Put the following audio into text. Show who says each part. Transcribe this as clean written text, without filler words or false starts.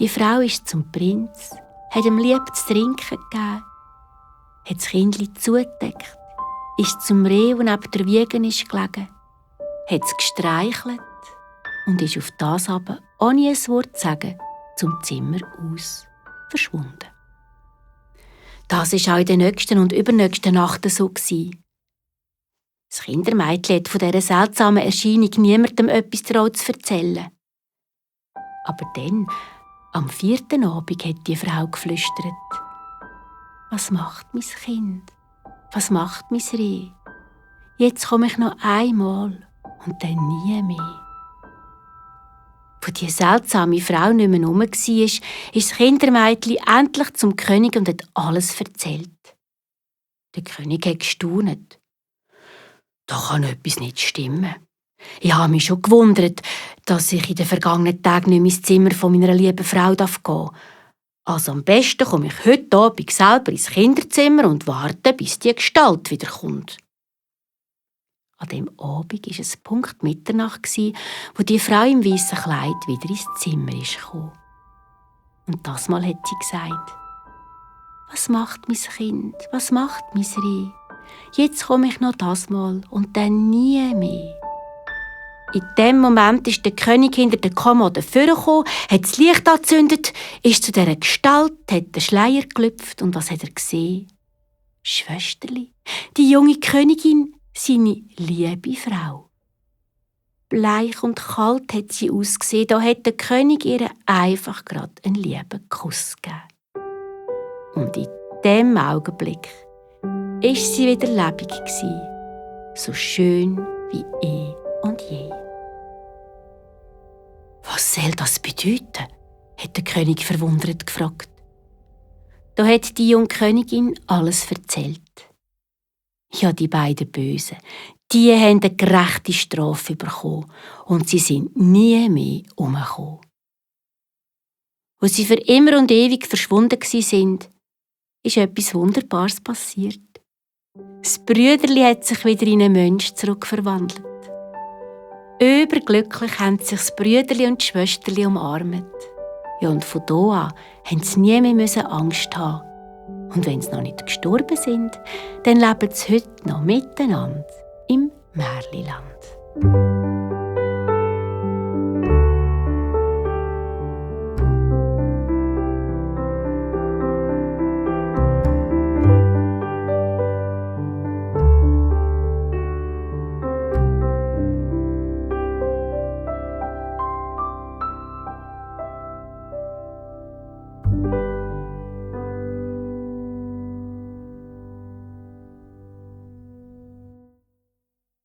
Speaker 1: Die Frau ist zum Prinz, hat ihm lieb zu trinken gegeben, hat das Kindli zugedeckt, ist zum Reh, das neben der Wiege ist gelegen, hat es gestreichelt und ist auf das aber, ohne ein Wort zu sagen, zum Zimmer aus verschwunden. Das war auch in der nächsten und übernächsten Nacht so. Das Kindermädchen hat von dieser seltsamen Erscheinung niemandem etwas zu erzählen. Aber dann, am 4. Abend, hat die Frau geflüstert: «Was macht mein Kind? Was macht mein Reh? Jetzt komme ich noch einmal und dann nie mehr.» Als die seltsame Frau nicht mehr herum war, ist das Kindermädchen endlich zum König und hat alles erzählt. Der König hat gestaunt. «Da kann etwas nicht stimmen. Ich habe mich schon gewundert, dass ich in den vergangenen Tagen nicht mehr ins Zimmer von meiner lieben Frau gehen darf. Also am besten komme ich heute Abend selber ins Kinderzimmer und warte, bis die Gestalt wiederkommt.» An dem Abend war es Punkt Mitternacht, wo die Frau im weißen Kleid wieder ins Zimmer kam. Und das Mal hat sie gesagt: «Was macht mein Kind? Was macht mein Reh? Jetzt komme ich noch das Mal und dann nie mehr.» In dem Moment ist der König hinter der Kommode vorgekommen, hat das Licht angezündet, ist zu dieser Gestalt, hat den Schleier gelüpft und was hat er gesehen? Schwesterli, die junge Königin, seine liebe Frau. Bleich und kalt hat sie ausgesehen, da hat der König ihr einfach gerade einen lieben Kuss gegeben. Und in dem Augenblick war sie wieder lebendig, so schön wie eh und je. «Was soll das bedeuten?» hat der König verwundert gefragt. Da hat die junge Königin alles erzählt. Ja, die beiden Bösen, die haben eine gerechte Strafe bekommen und sie sind nie mehr herumgekommen. Als sie für immer und ewig verschwunden waren, ist etwas Wunderbares passiert. Das Brüderli hat sich wieder in einen Mönch zurückverwandelt. Überglücklich haben sich das Brüderli und die Schwesterli umarmt. Ja, und von da an mussten sie nie mehr Angst haben. Und wenn sie noch nicht gestorben sind, dann leben sie heute noch miteinander im Märliland.